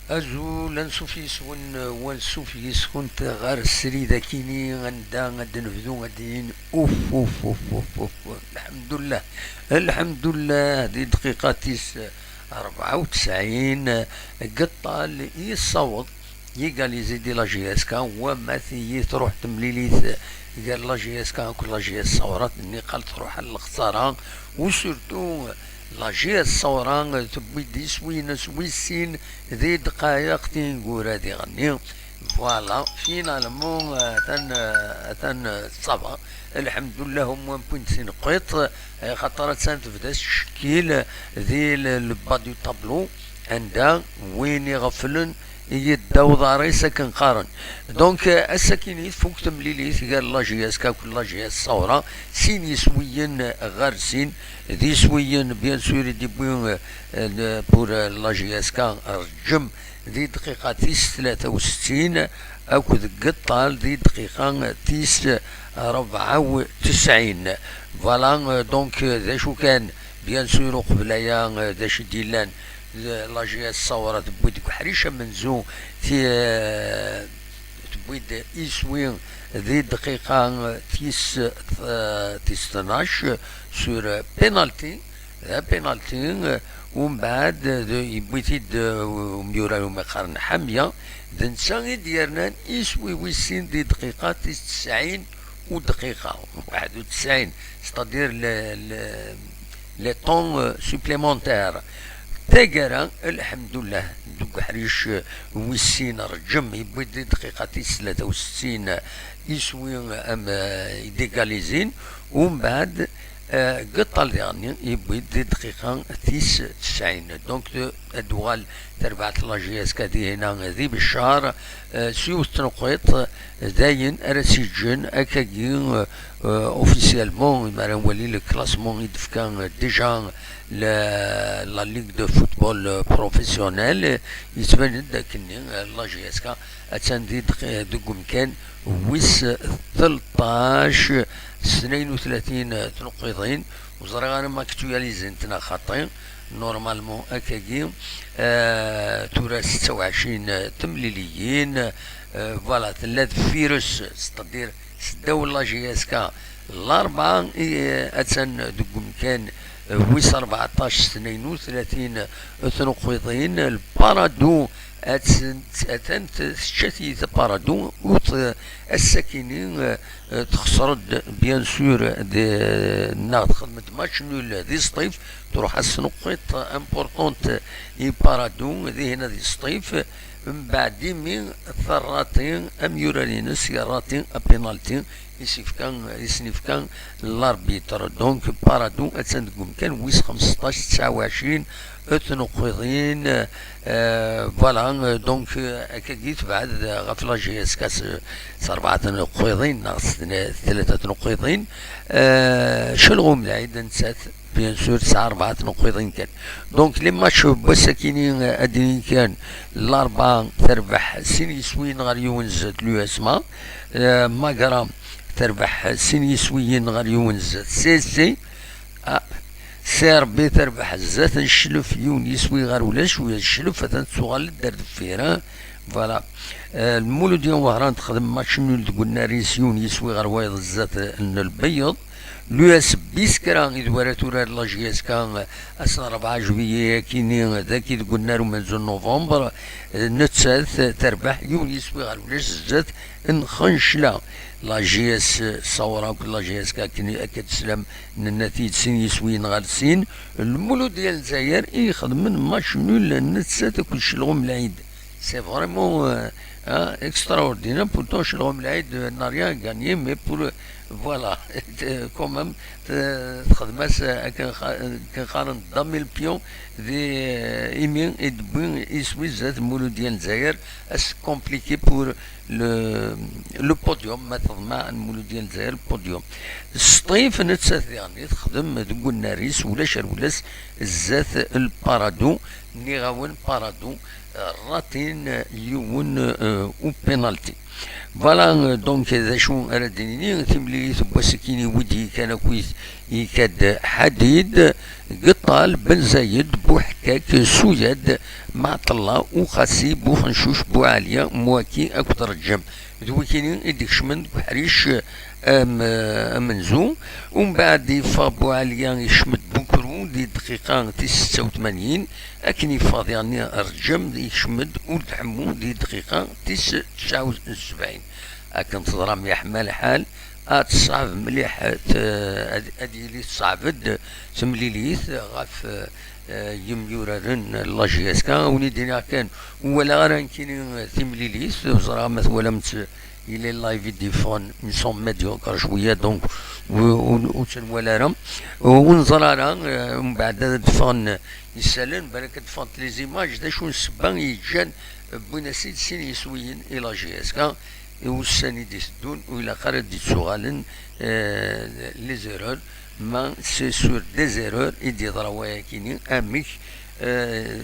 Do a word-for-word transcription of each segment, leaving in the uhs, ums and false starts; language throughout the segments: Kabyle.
Azul, ansuf yes-wen, wansuf yes-kunt ɣer srid akini anda ad d-nebdu ad d-inin uf, uf, uf, uf, uf. Lḥemdullah, lḥemdullah, di dqiqa tis rebɛa u tesɛin, Geṭṭal yessaweḍ yegalizi di la J S K, wama tigi truḥ temlilit gar la J S K akked la J S Sawra, nniqal truḥ ɣer lexsara, u surtout la J S Sawra tewwi-d iswi-ines wis sin di ddqayeq tineggura diɣenni. Voilà, finalement, atan, atan tettaba. Lḥemdullah, au moins point sin qiṭ, xaṭer attan tebda tettcekkil di le, le bas du tableau, anda win iɣeflen yedda uḍar-is akken qqaren. Donc, euh, ass-akini tfuk temlilit gar la J S K akked la J S Sawra, sin yiswiyen ɣer sin, d iswiyen, bien sûr, i d-iwwi, euh, le, pour, euh, la J S K, rǧem di dqiqa tis tlata u settin, akked Geṭṭal di dqiqa tis rebɛa u tesɛin. Voilà, euh, donc, euh, d acu kan, bien sûr, uqbel aya, euh, d acu i d-yellan, euh, la J S Sawra tewwi-d deg uḥric amenzu, ti-, euh, tewwi-d iswi di dqiqa, euh, tis, euh, tis tnac sur, euh, penalty. D apenalti, umbeɛd, d, yewwi-t-id, uh, umyurar umi qqaren Ḥamya, d netta i d-yernan iswi wis sin di dqiqa tis tesɛin u dqiqa, waḥed u tesɛin, c'est-à-dire le, le, le temps, euh, supplémentaire. Taggara, lḥemdullah, deg uḥric, uh, wis sin rǧem, yewwi-d di dqiqa tis tlata u settin, uh, iswi, um, uh, i d-igalizin, umbeɛd, Eh, Geṭṭal diɣenni yewwi-d di dqiqa tis tesɛin. Donc, eh, ad d-tuɣal terbaɛt n la J S K dihin di Beccar, eh, s yiwet n tneqqiṭ, eh, d ayen ara tt-yeǧǧen akkagi, eh, officiellement, mi ara nwali le classement i d-tefka, eh, déjà la, la Ligue de football, eh, professionnel, eh, yettban-d akkenni, eh, la J S K attan di dqi-, deg umkan wis tleṭṭac, s tnayen u tlatin tneqqiḍin, ur ẓriɣ ara ma actualizent neɣ xaṭi, normalement akkagi, euh, tura setta u ɛecrin temliliyin, euh, voilà, tella deffir-s, c'est-à-dire seddaw la J S K, Larebɛa, i, attan deg umkan, euh, wis rbeɛṭac s tnayen u tlatin tneqqiḍin, le Paradou, At-, atan t-, tečča-t-id Paradou, u t-, ass-akini, eh, texṣer-d, bien sûr, d-, neɣ texdem-d match nul di Sṭif, truḥ-as tneqqiṭ importante i Paradou, dihin di Sṭif, mbeɛd imi terrati amyurar-ines, yerrati apinalti, i s-yefka, i sen-yefka l'arbitre. Donc, Paradou attan deg umkan wis xemseṭṭac, tesɛa u ɛecrin tneqqiḍin. Euh, voilà, euh, donc, euh, akkagi tebɛed ɣef la J S K s, s rebɛa tneqqiḍin, neɣ s tne-, tlata tneqqiḍin. Euh, Celɣum Lɛid, nettat, bien sûr, tesɛa rebɛa tneqqiḍin kan. Donc, les matchs n wass-akini, euh, ad d-nini kan, Larebɛa terbeḥ sin yiswiyen ɣer yiwen zdat l'U S M A, euh, Magra terbeḥ sin yiswiyen ɣer yiwen zdat C S C. Ah, C R B terbeḥ zdat n Cclef yiwen yiswi ɣer ulac, u Cclef atan tettuɣal-d ar deffir, hein. Voilà. Euh, Lmuludya n Wehran texdem match nul deg unnar-is yiwen yiswi ɣer wayeḍ zdat n Lbeyyeḍ. L'U S Biskra i d wara turar la J S K ass n rebɛa juillet akini dagi deg unnar umenzu n novembre, eh, nettat terbeḥ yiwen yiswi ɣer ulac zdat n Xencla. La J S Sawra akked la J S K akken akka d-teslam, nenna-t-id sin yiswiyen ɣer sin. Lmuludya n Lezzayer i ixedmen match nul nettat akked Celɣum Lɛid. C'est vraiment, euh, hein, extraordinaire. Pourtant, Celɣum Lɛid, euh, n'a rien gagné, mais pour, euh, voilà, quand même, euh, texdem-as, euh, akken xa-, akken qqaren, dame le pion, di, euh, imi i d-wwi iswi zdat Lmuludya n Lezzayer, as compliqué pour le, le podium, ma teḍmeɛ Lmuludya n Lezzayer le podium. Sṭif nettat diɣen i texdem deg unnar-is, ulac ar ulac zdat Lparadou, nniɣ-awen Paradou, euh, ratin yiwen, euh, u penalty. Voilà, euh, donc, d acu ara d-nini, timlilit n wass-akini wid d-yekkan akkit Ikad Ḥadid, Geṭṭal, Ben Zayed, Buḥkak, Suyad, Maɛṭella, Uxasi, Buxencuc, Buɛaliya, Mwaki akked Reǧǧem. D wikini i d-ikecmen deg uḥric am-, amenzu. Umbeɛd yeffeɣ Buɛaliya, ikcem-d Bukru di dqiqa tis setta u tmanyin. Akken yeffeɣ diɣenni Reǧǧem, ikcem-d Uld Ḥemmu di dqiqa tis tesɛa u sebɛin. Akken teẓram, yeḥma lḥal, ad teṣɛeb mliḥ, eh, t-, ad, ad yili teṣɛeb-d temlilit ɣef, eh, yimyuraren n la J S K. Win i d-iniɣ kan, ur walaɣ ara nekkini timlilit, ur ẓriɣ ma twalam-tt, yella live i d-yeffɣen, nous sommes médiocres cwiya, donc, ur, ur, ur tt-nwala ara. Ur neẓri ara, eh, mbeɛd ad d-ffɣen isallen, balak ad d-ffɣent les images, d acu n ssebba i yeǧǧan, eh, wwin-as-id sin yiswiyen i la J S K, i wussan i d-iteddun, ur ilaq ara ad d-ittuɣalen, eh, les erreurs, ma c'est sur des erreurs i d-yeḍra wayakini, amek, eh,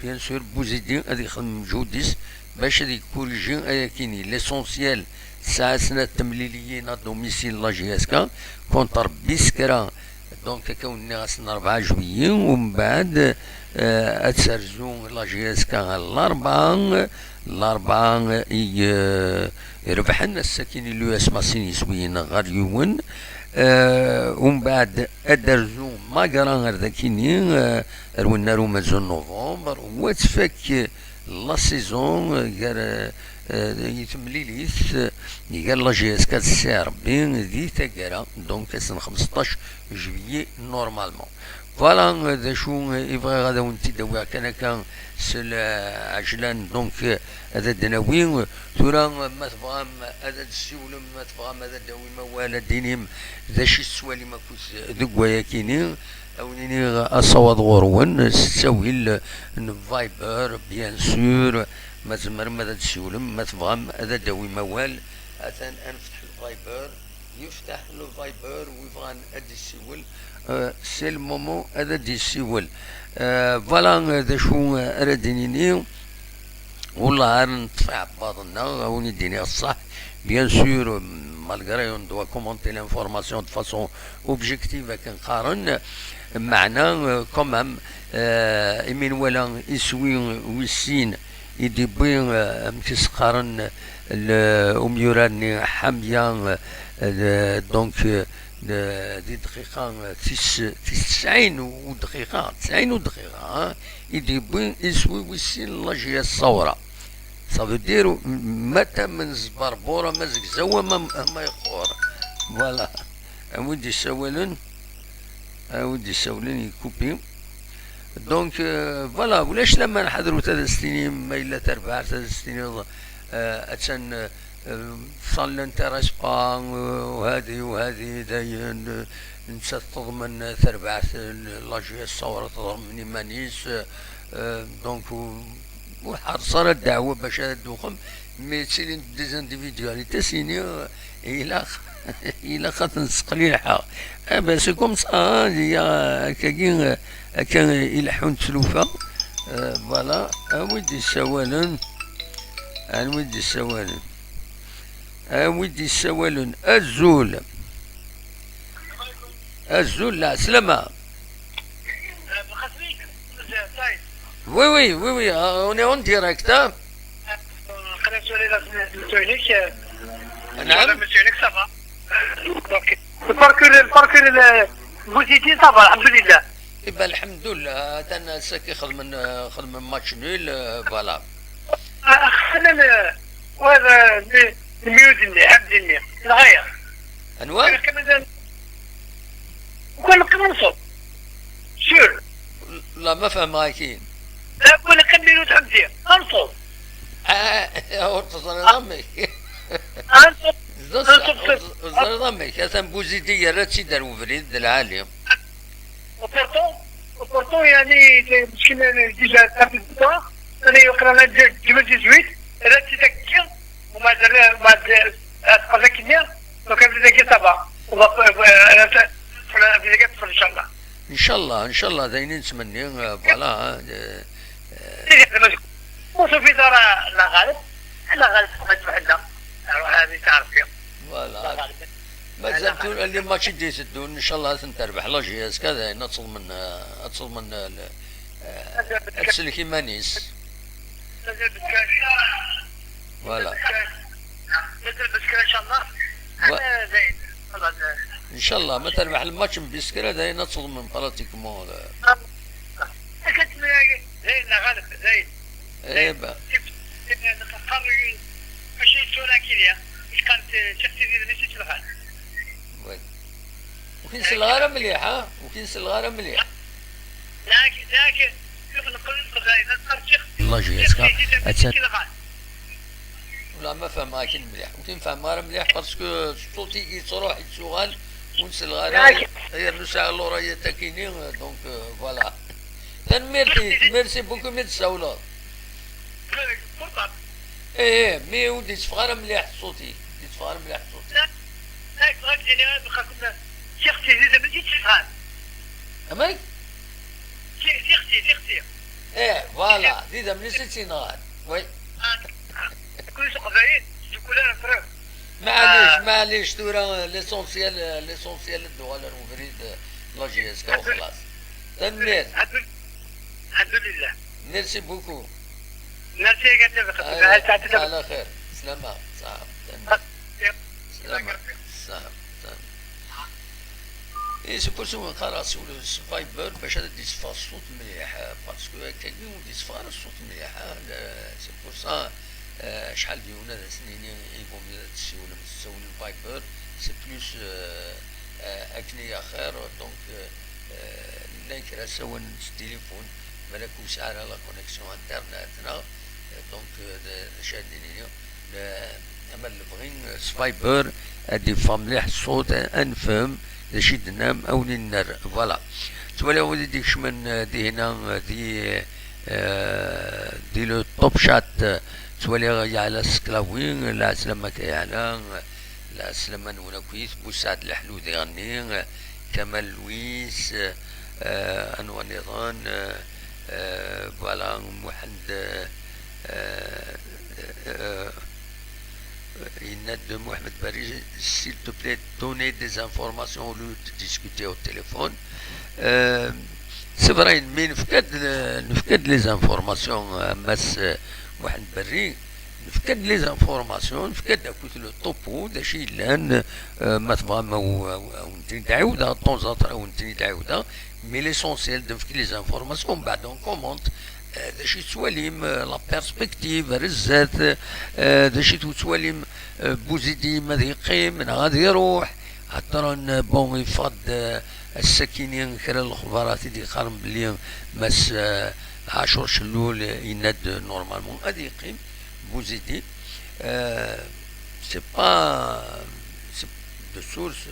bien sûr, Buzidi ad yexdem lmeǧhud-is bac ad yekkuriji ayakini. L'essentiel, tesɛa snat temliliyin à domicile la J S K contre Biskra, donc akka wen-nniɣ ass n rebɛa juillet, umbeɛd, eh, ad terzu la J S K ɣer Larebɛa, Larebɛa i, eh, irebḥen, ass-akini l'U S M A sin yiswiyen ɣer yiwen. Eh, umbeɛd ad d-terzu Magra ar dakini, eh, ar wennar umenzu n novembre, u ad tfak la saison, eh, gar, eh, eh, i temlilit, eh, gar la J S K d C R B di taggara, donc ass n xmesṭac juillet normalement. Voilà, eh, d acu, eh, i bɣiɣ ad awen-t-id-awiɣ kan akka s lɛejlan, donc, eh, ad d-nawi. Tura, eh, ma tebɣam ad d-tessiwlem, ma tebɣam ad d-tawim awal, ad d-tinim d acu i tettwalim akked deg wayakini, a wen-iniɣ asawaḍ ɣur-wen s ttawil n Viber, bien sûr, ma tzemrem ad d-tessiwlem, ma tebɣam ad d-tawim awal, atan ad nefteḥ le Viber, yefteḥ le Viber, wi bɣan ad d-yessiwel, euh, c'est le moment ad d-yessiwel. Euh, voilà, euh, d acu, euh, ara d-nini. Wellah, ar neṭṭef iɛebbaḍ-nneɣ, a wen-id-iniɣ ṣṣeḥ. Bien sûr, malgré on doit commenter l'information de façon objective, akken qqaren, meɛna, euh, quand même, euh, imi nwala iswi wis sin i d-yewwi, euh, amek i s-qqaren, le-, umyurar-nni Ḥamya, euh, le-, donc, euh, le-, di dqiqa, euh, tis, tis tesɛin u dqiqa, tesɛin u dqiqa, hein, i d-yewwi iswi wis sin n la J S Ṣawra. Ça veut dire, m-, ma tamen zberbura, ma zegzaw, ama, ama yeqqur. Voilà. A wi d-isawalen, a wi d-isawalen, yekupi. Donc, euh, voilà, ulac laman, ḥadrut ad as-tinim, ma yella tarbaɛt ad as-tiniḍ, euh, attan, euh, ça ne l'intéresse pas, euh, وهذه وهذه, dayen, euh, nettat teḍmen tarbaɛt, euh, la J S Ṣawra teḍmen iman-is, euh, euh, donc, euh, ur ḥerṣ ara ddeɛwa bac ad d-tuxem, mi ttilint des individualités, sini, euh, ilaq, ilaq ad ten-sseqliḥeɣ. Eh ben, c'est comme ça, hein, il y a, akkagi, euh, akka i leḥḥunt tlufa. Euh, voilà, a wi d-isawalen, a wi d-isawalen, a wi d-isawalen, azul, azul, lɛeslama. Oui, oui, oui, oui, euh, on est en direct, hein. نعم. Le parcours, le parcours, le, vous y dites, ça va, الحمد لله. Eh ben, الحمد لله, atan ass-agi xedmen, xedmen match nul, euh, voilà. Xedmen, euh, ouais, euh, الميود-nni, الحمد لله. الغاية. Anwa? Kan neqqim ad nṣub. Sûr. La, ma fehmeɣ akin. La, kan neqqim Milut Ḥemdi, ad nṣub. Ah, ur teẓriḍ amek. Ad nṣub. Ur teẓriḍ amek. Atan Buzidi yerra-tt-id ar ubrid d lɛali. Oporto, Oporto, يعني, مسكين, déjà, ça fait deux ans. أنا يقرا deux mille dix-huit, راه تذكر، وما دار، ما د-، تقضى كمية، donc هذا كي صافا. وما ف-، ف-، ف-، ف-، إن شاء الله. إن شاء الله، إن شاء الله، داينين نتمني، آه، voilà، آه، آه. وصل في دار الله غالب، الله غالب، ما تبعدنا. روح هذه تعرف فيها. Voilà. الله غالب. Mazal tura les matchs i d-iteddun, ncallah ad ten-terbeḥ la J S K, dayen ad teḍmen, ad teḍmen, eh, ad tsellek iman-is. Mazal bes kra. Voilà. Mazal bes kra, ncallah. Wa- Ana dayen. Voilà, da- Ncallah ma terbeḥ le match n Biskra, dayen ad teḍmen pratiquement. Akken dayen, neɣ ɣaleb, dayen. Eh ben. Mačči tura kili. Mačči tura kili. Iqqan tiqtizin-nni si tlɣan. Ouais. Ur k-in-selleɣ ara mliḥ, ha? Ur k-in-selleɣ ara mliḥ. Dak, dak, kif neqqel Leqbayel, ad nqar tiqtizin. La J S K, attan. Ula ma fehmeɣ akin mliḥ. Ur k-in-fehmeɣ ara mliḥ parce que ṣṣut-agi yettruḥ, yettuɣal, ur n-selleɣ ara. Yernu sɛiɣ l'oreillette akini, donc, euh, voilà. Tanemmirt-ik, merci beaucoup mi d-tsawleḍ. Ih, ih, mi ur d-yetteffeɣ ara mliḥ ṣṣut-ik, ur d-yetteffeɣ ara mliḥ ṣṣut-ik. Amek? Ih, voilà, d idammen-is i tt-yenɣan. Oui. Maɛlic, maɛlic, tura l'essentiel, l'essentiel ad d-tuɣal ar ubrid, la J S K u xlaṣ. Tanemmirt. Merci beaucoup. Merci à vous. Ala xir. Slama. Saɛa. Tanemmirt. Slama. Saɛa. Tanemmirt. Et c'est pour ça qqareɣ siwel s Viber bac ad d-yesseffeɣ ṣṣut mliḥ, parce que akkagi ur d-yesseffeɣ ara ṣṣut mliḥ. C'est pour ça, euh, acḥal d yiwen ad as-nini, il vaut mieux ad tessiwlem s usawal n Viber, c'est plus, euh, euh, akken i axir. Donc, euh, euh, llan kra ssawalen s tilifun, balak ur sɛiɣ ara la connexion internet, neɣ, euh, donc, euh, d d acu ad d-nini, euh, ama d lebɣi, euh, s Viber ad d-yeffeɣ mliḥ ṣṣut, ad nefhem d acu i d-tennam, awen-in-nerr. Voilà. Ttwaliɣ wid i d-ikecmen, euh, dihina, euh, di, euh, di le top chat, euh, ttwaliɣ Yeɛla Sklawi, lɛeslama-k a Yeɛla, lɛeslama-nwen akkit, Busaɛd Leḥlu diɣenni, Kamal Lwis, euh, anwa nniḍen, euh, euh, voilà, Muḥend, euh, euh, euh, yenna-d Muḥend Berri, s'il te plaît, donner des informations au lieu de discuter au téléphone. Euh, c'est vrai, mi nefka-d, nefka-d les informations, euh, a Mass, euh, Muḥend Berri, nefka-d les informations, nefka-d akkit le topo, d acu yellan, euh, ma tebɣam aw-, aw-, awen-ten-id-ɛiwdeɣ, de temps en temps awen-ten-id-ɛiwdeɣ, mais l'essentiel d nefk les informations, mbeɛd on commente, euh, d acu i tettwalim, euh, la perspective, ar zdat, euh, d acu i tettwalim, euh, Buzidi ma ad yeqqim neɣ ad iruḥ, heddren, euh, bon, yeffeɣ-d, euh, ass-akini kra n lexbarat i d-yeqqaren belli Mass, euh, Ɛacur Cellul yenna-d normalement ad yeqqim Buzidi. Euh, c'est pas, c'est de source,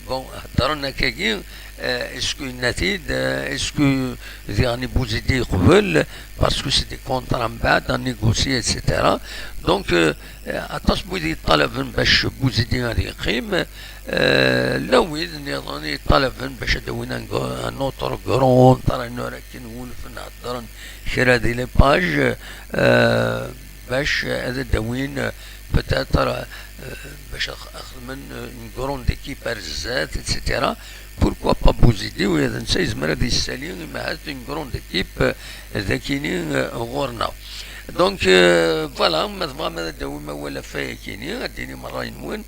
bon, heddren akkagi, euh, est-ce que yenna-t-id, euh, est-ce que diɣen Buzidi yeqbel, parce que c'est des contrats mbeɛd à négocier, et cetera. Donc, euh, aṭas n wid yeṭṭalaben bac Buzidi ad yeqqim, euh, llan wid nniḍen yeṭṭalaben bac ad d-awin un gr-, un autre grand entraîneur akken wulfen heddren kra di les pages, euh, bac ad d-awin, euh, peut-être, euh, bac ad x-, ad xedmen, euh, une grande équipe ar zdat, et cetera. Pourquoi pas Buzidi, ula d netta yezmer ad yessali, imahat une grande équipe, euh, d akini, euh, ɣur-neɣ. Donc, euh, voilà, ma tebɣam ad d-awim awal ɣef wayakini, ad d-tinim ṛṛay-nwen,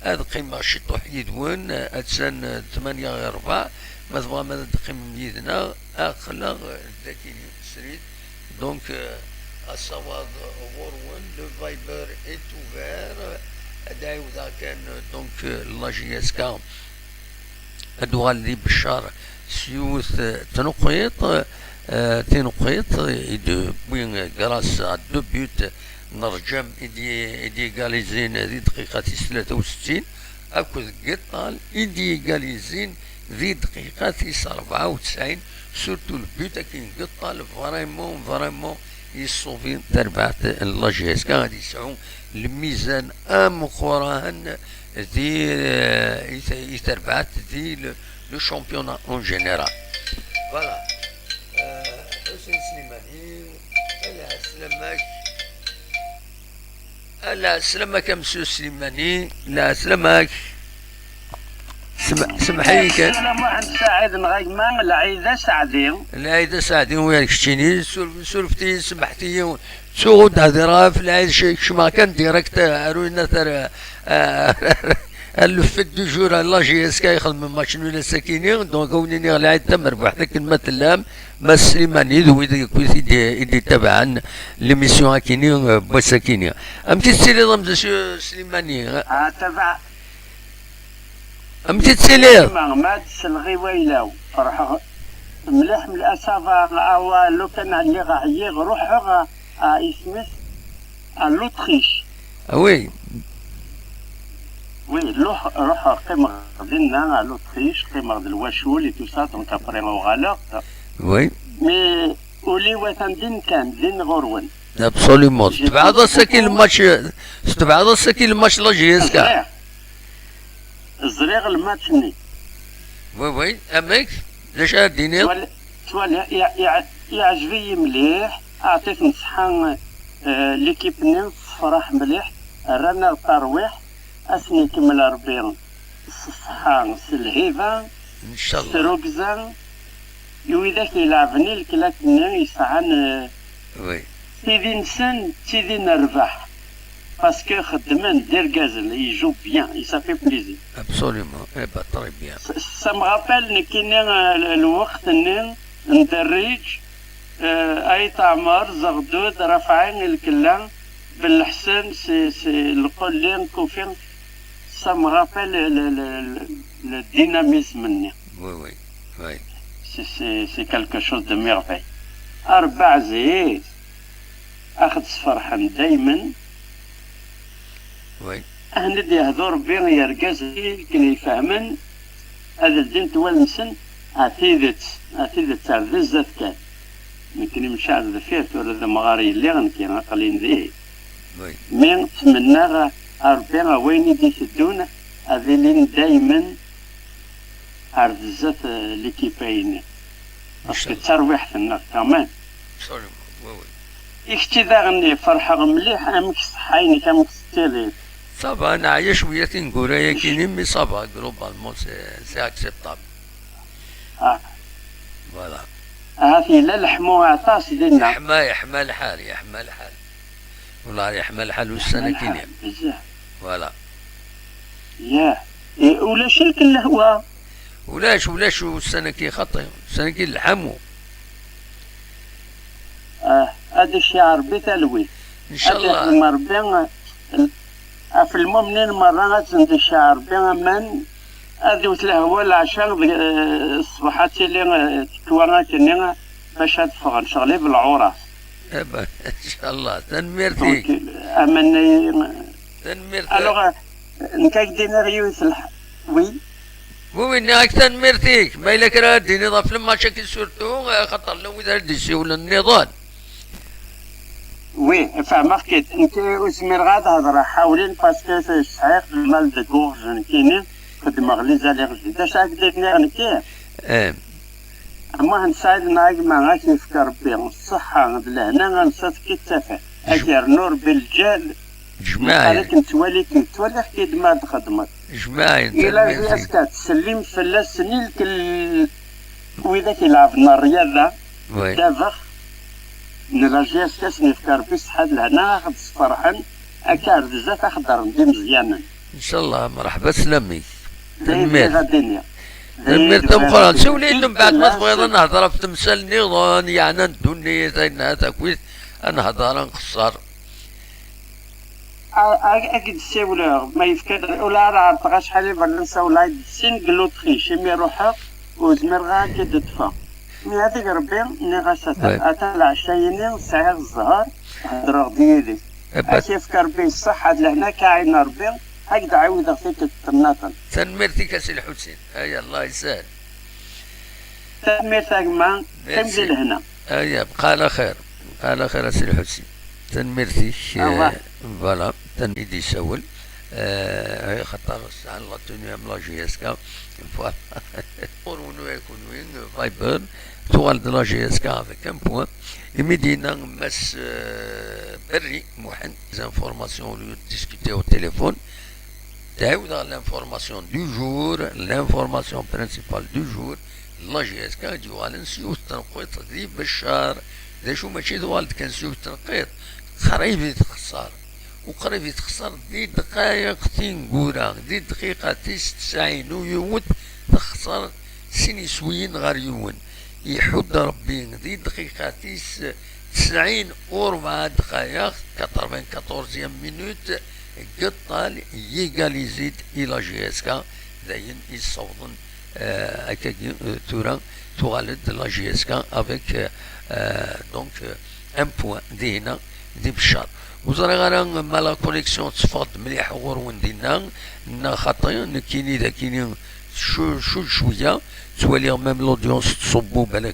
ad qqimeɣ ciṭuḥ yid-wen, attan, euh, tmanya i ṛebɛa, ma tebɣam ad d-teqqimem yid-neɣ, aql-aɣ, euh, d akini srid. Donc, euh, asawaḍ ɣur-wen, le Viber est ouvert. Ad d-ɛiwdeɣ kan, euh, donc, euh, la J S K ad d-uɣal di Beccar s yiwet, euh, tneqqiṭ, euh, tineqqiṭ i d-tewwi, euh, grâce à deux buts n Rǧam i d-, i d-yegalizin di dqiqa tis tlata u settin, akked Gittal i d-yegalizin di dqiqa tis rebɛa u tesɛin, surtout le but akin Gittal vraiment, vraiment yessubi tarbaɛt n la J S K, ad yesɛu lmizan ameqqran di, i, i tarbaɛt di le, le championnat en général. Voilà. Euh, Ḥusin Slimani, ala sslam-ak. Ala sslam-ak a Monsieur Slimani, la sslam-ak. Sem-, semmeḥ-iyi kan. Muḥend Saɛid neɣ a gma Lɛid Aseɛdi. Lɛid Aseɛdi, wi ar keččini, sur-, surfet-iyi, semmeḥt-iyi, ttuɣ ur d-hdireɣ ɣef Lɛid, c-, kecmeɣ kan direct, euh, ar winat ar, euh, ar le fait du jour, ar la J S K ixedmen match nul ass-akini, donc a wen-iniɣ Lɛid tamerbuḥt akken ma tellam, Mass Slimani d wid akk i d-, i d-ittabaɛen l'émission akini, euh, n wass-akini. Amek i tettiliḍ a Monsieur Slimani? Ah, tabaɛ-, Amek i tettiliḍ? Ma, ma d-selɣ i wayla-w, ferḥeɣ mliḥ, mliḥ, ça va, awa, lukan lliɣ ɛyiɣ, ruḥeɣ a, a isem-is, a l'Autriche. Ah oui. Oui, ruḥ-, ruḥeɣ, qqimeɣ dinna, a l'Autriche, qqimeɣ d lwacul et tout ça, donc après uɣaleɣ-d. Oui. Mais ul-iw atan din kan, din ɣur-wen. Absolument. J'ai... Tebɛeḍ ass-agi le match, tebɛeḍ ass-agi le match la J S K. Ẓriɣ. Ẓriɣ lmatch-nni. Oui, oui, amek? D acu ara d-tiniḍ? Twal-, twala, iɛ-, iɛ-, iɛjeb-iyi mliḥ, aɛṭifen ṣṣeḥḥa, eh, l'équipe-nni, tefreḥ mliḥ, rran-aɣ tarwiḥt, ad sen-ikemmel Rebbi s ṣṣeḥḥa, s lhiba, s trugza, i widak ilɛeben i leklak-nni yesɛan, eh, oui, tidi-nsen d tidi n rrbeḥ. Parce que xeddmen d irgazen, ils jouent bien, et ça fait plaisir. Absolument. Eh ben, très bien. Ça, ça me rappelle nekkini, euh, le, lweqt-nni n Derriǧ, euh, Ayt Ɛmer, Zeɣdud, Rafaɛi, Lkella, Belḥsen, c'est, c'est Lqulli, Kufi. Ça me rappelle le, le, le, le dynamisme-nni. Oui, oui, oui. C'est, c'est, c'est quelque chose de merveilleux. A Rebbi ɛziz. Ax-d sferḥen daymen. Oui. Ahen-d yehdu Rebbi i yergazen akken ifehmen, ad ldint wallen-nsen, a tidet, a tidet ar d zdat kan. Nekkni mcaɛ ar deffir, tura d amɣar yelliɣ nekki, aql-in dihi. Oui. Mi ttmennaɣ a Rebbi a wayen i d-iteddun ad ilin daymen ar d zdat, eh, l'équipe-ayni. Parce que d tarwiḥt-nneɣ quand même. Absolument, oui, oui. I kečči daɣen, ferḥeɣ mliḥ, amek ṣṣeḥḥa-inek, amek tettiliḍ? Ça va, neɛya cwiya tineggura-yagi-nni, mais ça va, globalement, c'est, c'est acceptable. Ah. Voilà. Ahat yella leḥmu aṭas dinna. Yeḥma, yeḥma lḥal, yeḥma lḥal. Wala yeḥma lḥal ussan-agi-nni. Yeḥma lḥal, bezzaf. Voilà. Yah. Eh, ulac-ik lehwa. Ulac, ulac ussan-agi xaṭi, ussan-agi leḥmu. Ah, ad iceyyeɛ Rebbi talwit. Incallah. Ad ixdem Rebbi, ɣef lmumnin merra ad sen-d-iceyyeɛ Rebbi aman, ad iwet lehwa leɛca, deg, eh, ṣṣbeḥ ad tili, eh, tekwa akkenni, bac ad ffɣen ccɣel i belɛurat. Eh ben, incallah, tanemmirt-ik. Donc, aman-nni. Tanemmirt. Alors, euh, nekk ad k-d-iniɣ yiwet lḥ-, oui. Oui, oui, nniɣ-ak tanemmirt-ik. Ma yella kra ara d-tiniḍ ɣef lmatch-agi surtout, eh, xaṭer llan wid ara d-isiwlen nniḍen. Oui, fehmeɣ-k-id. Nekk ur zmireɣ ad hedreɣ ḥawlin parce que sɛiɣ le mal de gorge nekkini, xeddmeɣ les allergies. D acu ara k-d-iniɣ nekki? Eh. Muḥend Saɛid neɣ a gma, ad k-yefk Rebbi ṣṣeḥḥa d lehna, ansa tekki d tafat. Ad k-yernu Rebbi lǧal. Jmaɛin. Neqqar-ak nettwali-k, ttwaliɣ-k-id ma txeddmeḍ. Jmaɛin, ila tanemmirt-ik. J S K, ttsellim fell-asen i lkel-, widak ilɛeben rryada, oui, ddabex, n la J S K, ad sen-yefk Rebbi ṣṣeḥḥa d lehna, ad aɣ-d-sferḥen, akka ar zdat ad xeddren d imeẓyanen. Incallah, mreḥba sslam-ik. Tanemmirt. Tanemmirt tameqqrant. Siwel-iyi-d mbeɛd ma tebɣiḍ ad nehder ɣef temsal nniḍen yeɛnan ddunit, ayen ahat akkit ad nehder, ad nqeṣṣer. A-, a-, ad k-d-ssiwleɣ, ma yefka-d, ula ara ɛerḍeɣ acḥal i bɣiɣ ad ssawleɣ, ad d-ssin deg l'Autriche, imi ruḥeɣ, ur zmireɣ ara ad k-id-ṭṭfeɣ. Mi ad ig Rebbi, nniɣ-as atan, ouais, atan leɛca-yini sɛiɣ zzher, hedreɣ-d yid-k. Eh ben. Ad k-yefk Rebbi ṣṣeḥḥa d lehna, ad k-iɛin Rebbi, ad k-d-ɛiwdeɣ tikkelt nniḍen. Tanemmirt-ik a Si Lḥusin. Ay, Allah yesɛel. Tanemmirt a gma, qqim di lehna. Aya, bqa ɛla xir. Bqa ɛla xir a Si Lḥusin. Tanemmirt-ik, eh, voilà, tanemmirt i d-isawel. Eh, xaṭer sɛan la tenue am la J S K. Voilà. Ɣur-wen uya kunwi, Viber, tuɣal-d la J S K avec un point. Imi d-yenna Mass, eh, Berri Muḥend, les informations au lieu de discuter au téléphone. Tɛiwed-aɣ l'information du jour, l'information principale du jour, la J S K i d-yuɣalen s yiwet n tenqiḍt di Beccar. D acu, mačči d uɣal-d kan s yiwet n tenqiḍt, qrib i texṣer. U qrib i texṣer di ddqayeq tineggura, di dqiqa tis tesɛin u yiwet, texṣer sin iswiyen ɣer yiwen. Iḥudd Rebbi di dqiqa tis tesɛin u rebɛa ddqayeq, quatre-vingt-quatorzième minute, Geṭṭal yégalize-d i la J S K, d ayen i ssawḍen, euh, akkagi, euh, tura tuɣal-d la J S K avec, euh, euh, donc, euh, un point dinna di Beccar. Ur ẓriɣ ara ma la connexion teffeɣ-d mliḥ ɣur-wen dinna neɣ xaṭi, nekkini d akini cu-, cu-, cwiya ttwaliɣ même l'audience tṣubbu, balak